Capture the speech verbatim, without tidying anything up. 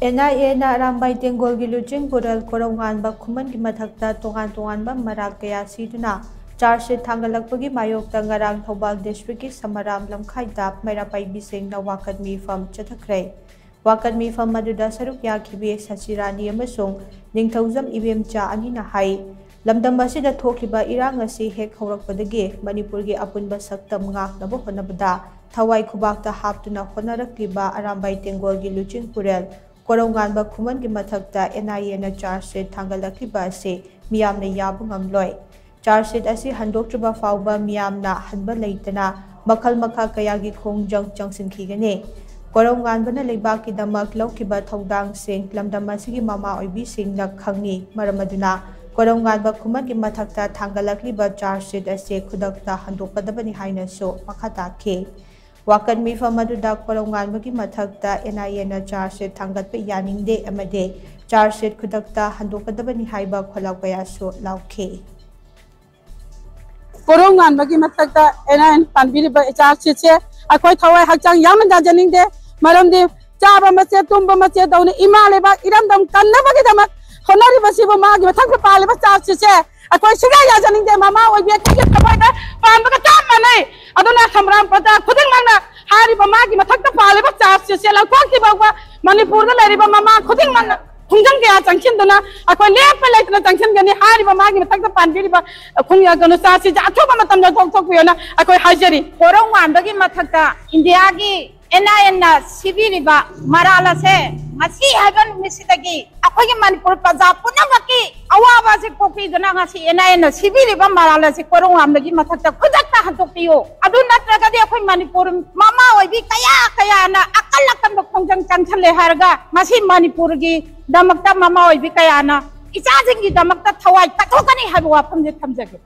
And ꯑꯥꯏ ꯑꯦꯅ ꯑꯔꯥꯝꯕꯥꯏ ꯇꯦꯡꯒꯣꯜꯒꯤ ꯂꯨꯆꯤꯡ ꯄꯨꯔꯦꯜ ꯀꯣꯔꯧꯉꯥꯟꯕ ꯈꯨꯃꯟꯒꯤ ꯃꯊꯛꯇ ꯇꯣꯉꯥꯟ ꯇꯣꯉꯥꯟꯕ ꯃꯔꯥꯜ ꯀꯌꯥ ꯁꯤꯗꯨꯅ ꯆꯥꯔꯖ ꯁꯤꯠ ꯊꯥꯡꯒꯠꯂꯛꯄꯒꯤ ꯃꯥꯌꯣꯛꯇ ꯉꯔꯥꯡ ꯊꯧꯕꯥꯜ ꯗꯤꯁꯇ꯭ꯔꯤꯛꯀꯤ ꯁꯃꯔꯥꯝ ꯂꯝꯈꯥꯏꯗ ꯃꯩꯔꯥ ꯄꯥꯏꯕꯤꯁꯤꯡꯅ ꯋꯥꯀꯠ ꯃꯤꯐꯝ ꯆꯠꯊꯈ꯭ꯔꯦ꯫ ꯋꯥꯀꯠ ꯃꯤꯐꯝ ꯑꯗꯨꯗ ꯁꯔꯨꯛ ꯌꯥꯈꯤꯕꯤ ꯁꯆꯤꯔꯥꯅꯤ ꯑꯃꯁꯨꯡ ꯅꯤꯡꯊꯧꯖꯝ ꯏꯕꯦꯝꯆꯥ ꯑꯅꯤꯅ ꯍꯥꯏ, ꯂꯝꯗꯝ ꯑꯁꯤꯗ ꯊꯣꯛꯈꯤꯕ ꯏꯔꯥꯡ ꯑꯁꯤ ꯍꯦꯛ ꯍꯧꯔꯛꯄꯗꯒꯤ ꯃꯅꯤꯄꯨꯔꯒꯤ ꯑꯄꯨꯟꯕ ꯁꯛꯇꯝ ꯉꯥꯛꯅꯕ ꯍꯣꯠꯅꯕꯗ ꯊꯋꯥꯏ ꯈꯨꯕꯥꯛꯇ ꯍꯥꯞꯇꯨꯅ ꯍꯣꯠꯅꯔꯛꯂꯤꯕ ꯑꯔꯥꯝꯕꯥꯏ ꯇꯦꯡꯒꯣꯜꯒꯤ ꯂꯨꯆꯤꯡ ꯄꯨꯔꯦꯜ ꯀꯣꯔꯧꯉꯥꯟꯕ ꯈꯨꯃꯟꯒꯤ ꯃꯊꯛꯇ ꯑꯦꯟ ꯑꯥꯏ ꯑꯦꯅ ꯆꯥꯔꯖ ꯁꯤꯠ ꯊꯥꯡꯒꯠꯂꯛꯂꯤꯕ ꯑꯁꯤ ꯃꯤꯌꯥꯝꯅ ꯌꯥꯕ ꯉꯝꯂꯣꯏ꯫ ꯆꯥꯔꯖ ꯁꯤꯠ ꯑꯁꯤ ꯍꯟꯗꯣꯛꯇ꯭ꯔꯤꯕ ꯐꯥꯎꯕ ꯃꯤꯌꯥꯝꯅ ꯍꯟꯕ ꯂꯩꯇꯅ ꯃꯈꯜ ꯃꯈꯥ ꯀꯌꯥꯒꯤ ꯈꯣꯡꯖꯪ ꯆꯪꯁꯤꯟꯈꯤꯒꯅꯤ꯫ ꯀꯣꯔꯧꯉꯥꯟꯕꯅ ꯂꯩꯕꯥꯛꯀꯤꯗꯃꯛ ꯂꯧꯈꯤꯕ ꯊꯧꯗꯥꯡꯁꯤꯡ ꯂꯝꯗꯝ ꯑꯁꯤꯒꯤ ꯃꯃꯥ ꯑꯣꯏꯕꯤꯁꯤꯡꯅ ꯈꯪꯏ꯫ ꯃꯔꯝ ꯑꯗꯨꯅ ꯀꯣꯔꯧꯉꯥꯟꯕ ꯈꯨꯃꯟꯒꯤ ꯃꯊꯛꯇ ꯊꯥꯡꯒꯠꯂꯛꯂꯤꯕ ꯆꯥꯔꯖ ꯁꯤꯠ ꯑꯁꯤ ꯈꯨꯗꯛꯇ ꯍꯟꯗꯣꯛꯀꯗꯕꯅꯤ ꯍꯥꯏꯅꯁꯨ ꯃꯈꯥ ꯇꯥꯈꯤ꯫ ꯋꯥꯀꯠ ꯃꯤꯐꯝ ꯑꯗꯨꯗ ꯀꯣꯔꯧꯉꯥꯟꯕꯒꯤ ꯃꯊꯛꯇ ꯑꯦꯟ ꯑꯥꯏ ꯑꯦꯅ ꯆꯥꯔꯖ ꯁꯤꯠ ꯊꯥꯡꯒꯠꯄ ꯌꯥꯅꯤꯡꯗꯦ ꯑꯃꯗꯤ ꯆꯥꯔꯖ ꯁꯤꯠ ꯈꯨꯗꯛꯇ ꯍꯟꯗꯣꯛꯀꯗꯕꯅꯤ ꯍꯥꯏꯕ ꯈꯣꯜꯂꯥꯎ ꯀꯌꯥꯁꯨ ꯂꯥꯎꯈꯤ꯫ ꯀꯣꯔꯧꯉꯥꯟꯕꯒꯤ ꯃꯊꯛꯇ ꯑꯦꯟ ꯑꯥꯏ ꯑꯦꯅ ꯄꯥꯟꯕꯤꯔꯤꯕ ꯆꯥꯔꯖ ꯁꯤꯠꯁꯦ ꯑꯩꯈꯣꯏ ꯊꯋꯥꯏ ꯍꯛꯆꯥꯡ ꯌꯥꯝꯅ ꯌꯥꯖꯅꯤꯡꯗꯦ꯫ ꯃꯔꯝꯗꯤ ꯆꯥꯕ ꯃꯆꯦꯠ ꯇꯨꯝꯕ ꯃꯆꯦꯠ ꯇꯧꯅ ꯏꯃꯥ ꯂꯩꯕꯥꯛ ꯏꯔꯝꯗꯝ ꯀꯟꯅꯕꯒꯤꯗꯃꯛ ꯍꯣꯠꯅꯔꯤꯕꯁꯤꯕꯨ ꯃꯥꯒꯤ ꯃꯊꯛꯇ ꯄꯥꯜꯂꯤꯕ ꯆꯥꯔꯖ ꯁꯤꯠꯁꯦ ꯑꯩꯈꯣꯏ ꯁꯨꯡꯌꯥ ꯌꯥꯖꯅꯤꯡꯗꯦ꯫ ꯃꯃꯥ ꯑꯣꯏꯕꯤ ꯑꯩꯈꯣꯏꯒꯤ ꯊꯃꯣꯏꯗ ꯄꯥꯟꯕꯒ ꯆꯞ ꯃꯥꯟꯅꯩ꯫ ꯑꯗꯨꯅ ꯁꯝꯕ꯭ꯔꯥꯝ ꯄ꯭ꯔꯖꯥ ꯈꯨꯗꯤꯡꯃꯛꯅ ꯍꯥꯏꯔꯤꯕ ꯃꯥꯒꯤ ꯃꯊꯛꯇ ꯄꯥꯜꯂꯤꯕ ꯆꯥꯔꯖ ꯁꯤꯠꯁꯦ ꯂꯧꯊꯣꯛꯇ꯭ꯔꯤ ꯐꯥꯎꯕ ꯃꯅꯤꯄꯨꯔꯗ ꯂꯩꯔꯤꯕ ꯃꯃꯥ ꯈꯨꯗꯤꯡꯃꯛꯅ ꯈꯣꯡꯖꯪ ꯀꯌꯥ ꯆꯪꯁꯤꯟꯗꯨꯅ ꯑꯩꯈꯣꯏ ꯂꯦꯞꯄ ꯂꯩꯇꯅ ꯆꯪꯁꯤꯟꯒꯅꯤ꯫ ꯍꯥꯏꯔꯤꯕ ꯃꯥꯒꯤ ꯃꯊꯛꯇ ꯄꯥꯟꯕꯤꯔꯤꯕ ꯈꯣꯡ-, ꯀꯩꯅꯣ, ꯆꯥꯔꯖ ꯁꯤꯠꯁꯦ ꯑꯊꯨꯕ ꯃꯇꯝꯗ ꯂꯧꯊꯣꯛꯄꯤꯌꯣꯅ ꯑꯩꯈꯣꯏ ꯍꯥꯏꯖꯔꯤ꯫ ꯀꯣꯔꯧꯉꯥꯟꯕꯒꯤ ꯃꯊꯛꯇ ꯏꯟꯗꯤꯌꯥꯒꯤ ꯑꯦꯟ ꯑꯥꯏ ꯑꯦꯟꯅ ꯁꯤꯕꯤꯔꯤꯕ ꯃꯔꯥꯜ ꯑꯁꯦ ꯉꯁꯤ ꯍꯥꯏꯕ ꯅꯨꯃꯤꯠꯁꯤꯗꯒꯤ ꯑꯩꯈꯣꯏꯒꯤ ꯃꯅꯤꯄꯨꯔ ꯄ꯭ꯔꯖꯥ ꯄꯨꯝꯅꯃꯛꯀꯤ ꯑꯋꯥꯕ ꯑꯁꯤ ꯀꯣꯛꯄꯤꯗꯨꯅ ꯉꯁꯤ ꯑꯦꯟ ꯑꯥꯏ ꯑꯦꯟꯅ ꯁꯤꯕꯤꯔꯤꯕ ꯃꯔꯥꯜ ꯑꯁꯤ ꯀꯣꯔꯧꯉꯥꯟꯕꯒꯤ ꯃꯊꯛꯇ ꯈꯨꯗꯛꯇ ꯍꯟꯗꯣꯛꯄꯤꯌꯨ꯫ ꯑꯗꯨ ꯅꯠꯇ꯭ꯔꯒꯗꯤ ꯑꯩꯈꯣꯏ ꯃꯅꯤꯄꯨꯔ ꯃꯃꯥ ꯑꯣꯏꯕꯤ ꯀꯌꯥ ꯀꯌꯥꯅ ꯑꯀꯜ ꯑꯀꯟꯕ ꯈꯣꯡꯖꯪ ꯆꯪꯁꯜꯂꯦ ꯍꯥꯏꯔꯒ ꯉꯁꯤ ꯃꯅꯤꯄꯨꯔꯒꯤꯗꯃꯛꯇ ꯃꯃꯥ ꯑꯣꯏꯕꯤ ꯀꯌꯥꯅ ꯏꯆꯥꯁꯤꯡꯒꯤꯗꯃꯛꯇ ꯊꯋꯥꯏ ꯀꯠꯊꯣꯛꯀꯅꯤ ꯍꯥꯏꯕ ꯋꯥꯐꯝꯁꯦ ꯊꯝꯖꯒꯦ꯫